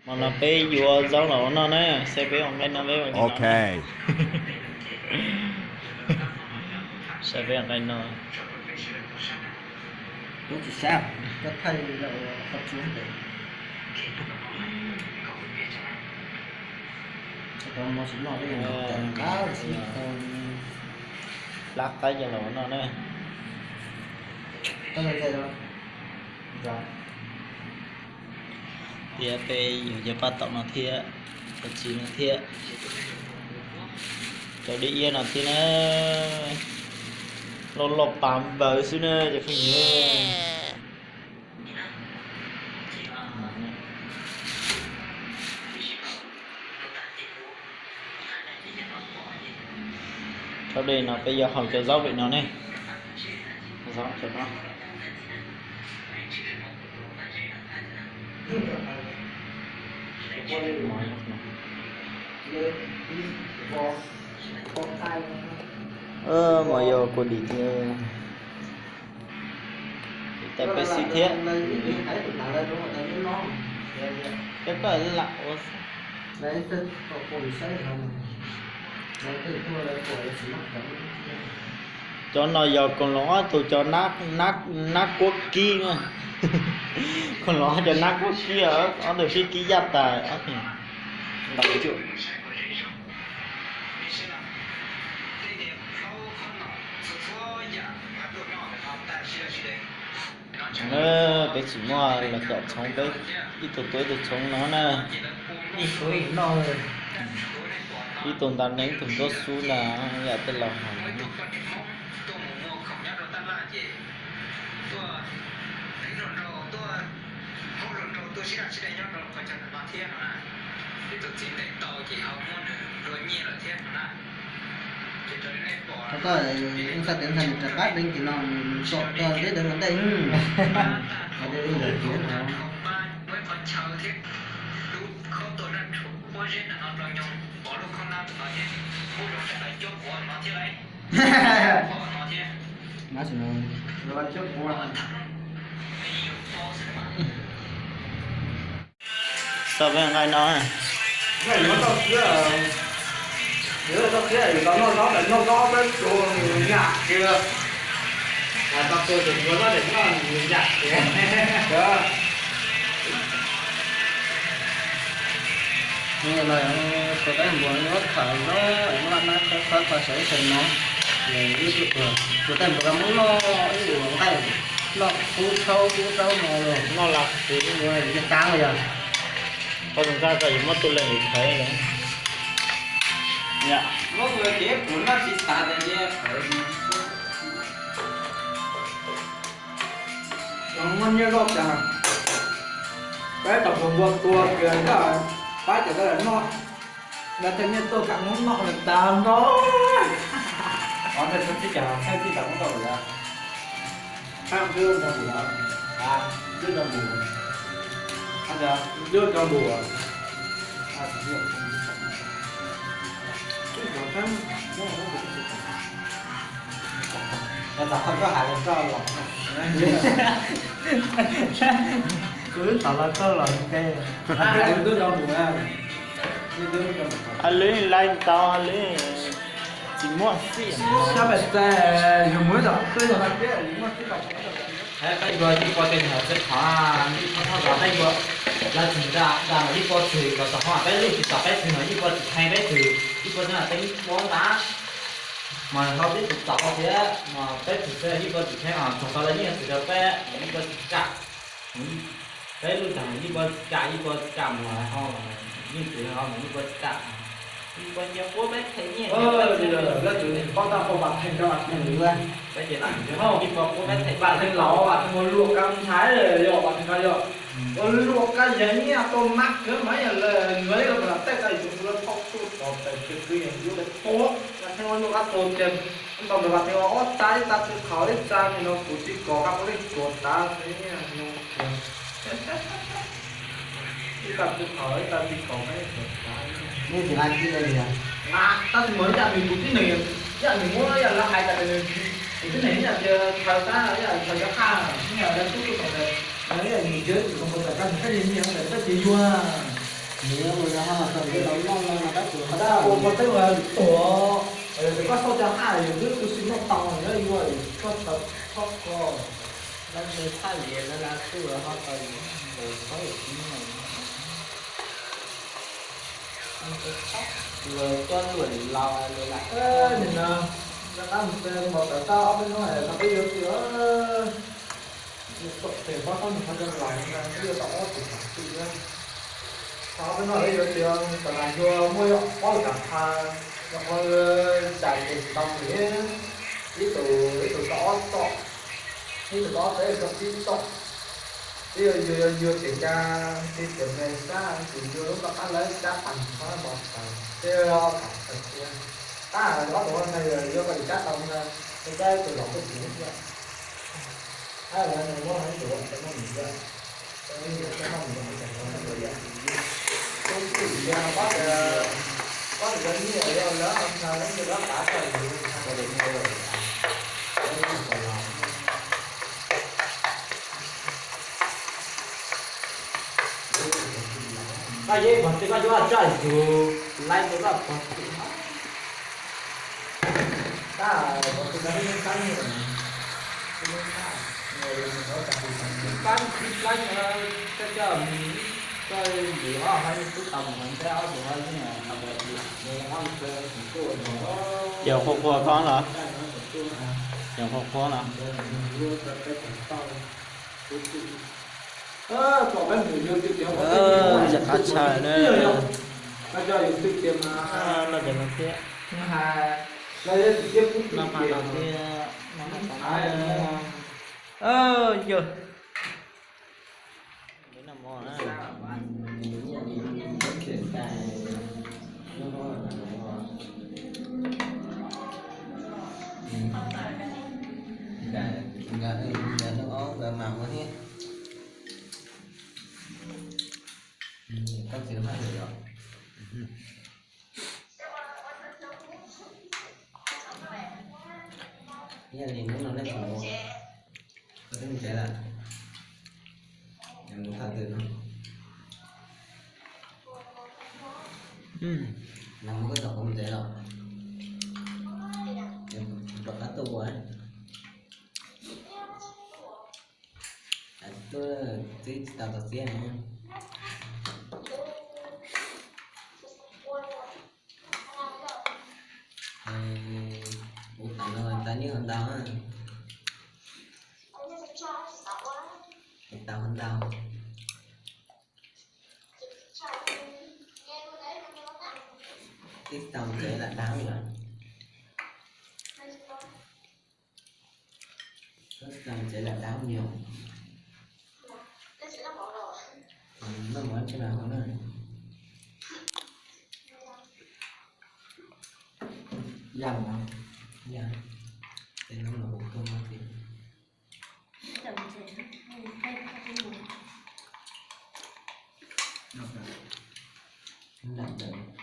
Hmo no peb yuav zaub los ua noj na, saib peb ua nqaij no peb ua li no. Ok. Saib peb ua nqaij no. Tsis sab, koj thaij los qhov tsuav pem. Lab qaib coj los ua noj na. Tias peb yuav cov paj taum no thiab, cov txiv no thiab, cov dib iab no thiab na. Loj loj pam npaws xwb na cov phooj ywg. Thaum dej no peb yuav haus cov zaub pem no ne. Zaub cov no. Mas yog kua dis thiab. Tais peb xib thiab. Peb koj lam ua. Cov no yog koom los ob tug cov nab kuab kib na. Koom los ob cov nab kuab kib, ob tug sib kib yaj tas. Peb tsis muaj los cov txhoov, peb ib tug tua ib tug txhoov no na. Ib tug nta neeb ib tug ntuaj xub na, yam tej laus hais. Koj, ntxhais tias ntxhais nws rov qab deev tim no, nws tsom txog deb deev ua ntej. Xav peb nqaij no. Noj zaub, noj zaub peb tsuas nyam kiag. Tau tua ces tua zaub ces noj nyam kiag. Tus qaib npua yuav khaws zaub, muab nab khawb khawb kho sawv ib sawv no. Tus qaib npua muab noj ib ua nqaij, noj kub thaub kub zaub no los noj las xwb, ua li cas tas yog. Qhov tus nqaij ko yuav muab tus leej lwm khawv lawm. Muab tus cev pum noj tsis tas tas li. Muab nyiaj loj tas, peb tau tus npua tua kiag, pab cov noj, nqa tej nyiaj tuaj kam muab noj lawm tas nrho. Ov, ntawd tsis cas, tsis tas muab tau lawm. Ab, twb nrog npus, twb nrog npus, twb nrog npus. Tam koj hais los koj los, kuv twb tau los koj los ntej. Hais lwm lais ntau, hais lwm tsis muaj xij. Sab pem txais yus mus ib tom twb yog hais tias yus muaj xij los. Peb yuav ib puas tes nyuam txiv qhov, ib qhov thoj los peb yuav, lawv txwm nra nra los ib puas txwm los txog qhov peb lwj tsis txom peb txwm los ib puas tsis kheej peb txwm, ib puas txwm los teeb muab ntab. Mas ho twb txom txom thiab mas peb txwm xwb ib puas tsis kheej os, txog tau lawv yeej txwm rau peb ib puas tsis kam. Peb lwj tag ib puas tsis kam, ib puas tsis kam mus ho yeej txwm ho mus ib puas tsis kam. Ib puas nyiaj puab peb them nyiaj. Lawv txwm paub tau pom Vam Theej rau Vam Theej lwm, peb ces ib puas puab peb them Vam Theej laus, Vam Theej ua luam kab ntxhais yog Vam Theej ko yog ua luam kab yawg nyiaj tau mas kawg mas yog lawv yuav ib lub pas tej ko yus ua lawv phob tuaj tod tes kiag kwv yees yuav lawv tuag. Vam Theej ua luam kab tuag ces ntau ntawd Vam Theej ua ob tag, ib tag tw qhov ib tag nim no kuv tsis kom kab muaj leej tuag tas xwb no. Ib tag tw qhov ib tag tw qhov kab tuag tas. Tab sis mas yam nws kuv tib neeg, yam nws muab yam lawv hais tas nws, kuv tib neeg yam tias khaws tab yam khaws cov qaj, yam lawv tub tub tom ntawd, yam nws yawg tsis zoo khaws tas kab nws kab yeej nyiaj tab sis yuag. Nws mus no ho tau nws los noj no no tab sis ho ua pov teeb los tuag. Koj xauj cov haj yus twb tu si noj tau nyob yuav koj tau txhob koj. Lawv nws thaj liam lawv la kuj los ho tau yus los txhob yus tsis noj. Lawv coj luam laus lawv lam nim no, rov qab mus pem npau taws tau ob peb hnub no peb yuav twg. Tus tom pem pob txhab nws qhov cov lais no peb yuav tau ob tus tam sim na. Qhov ob peb hnub no peb yuav twg, tam sim no yus muaj ob tus tam pha, yog qhov cais tes tsis tau nws, ib tus, ib tus tau ob txoj, ib tus tau ob txoj, ib tus tau tsib txoj. Peb yuav, yuav, yuav tias cas, tias tias me sab, tias yuav lub rov qab lawv cab tag qhov npau taws, peb yuav tau taws thiab. Tab ob tug ntag yuav koj cab tau ntag, cab tus laus tuaj tsis thiab. Ab, lawv nws muab ib tus cov noj mus yom, cov noj mus yom, cov noj mus yom. Tus tim yog pob tias, pob tias cov nyiaj yog lawv ntshai lawv nyiaj lawv pav txog yus ntshai. Koj yeej pog txij koj yuav tsaj yus laib rau koj pog txij. Tab pog txij koj yeej tab nyiam, yeej tab, yeej tab tsis laib, koj coj, koj ntxiv ob hab twb tau mus hauv ntej ob tug hab yeej tau mus. Yog qhuas qhuas koj los? Yog qhuas qhuas los? Yam qab tshaj na. Los cov no thiab. Noj qab no thiab, noj qab no. Yog. Noj mov na. Koj tsis haj lwm yom. Yog li hnub no nej tsis mus, koj twb mus tsev lawm, mus thaum twg no? Los mus koj txom kuv mus tsev los? Rov qab tuaj ua. Tuaj twb tsis tau txog txiab na. Ua tas no tas nyob hauv ntau na. Tau hauv ntau. Twb tau tsev lam dab lawm. Twb tau tsev lam dab yom. Noj mov tsis mas hauv na. Yam no, yam, tes no los kuv kawg no ces. Nram ntawd.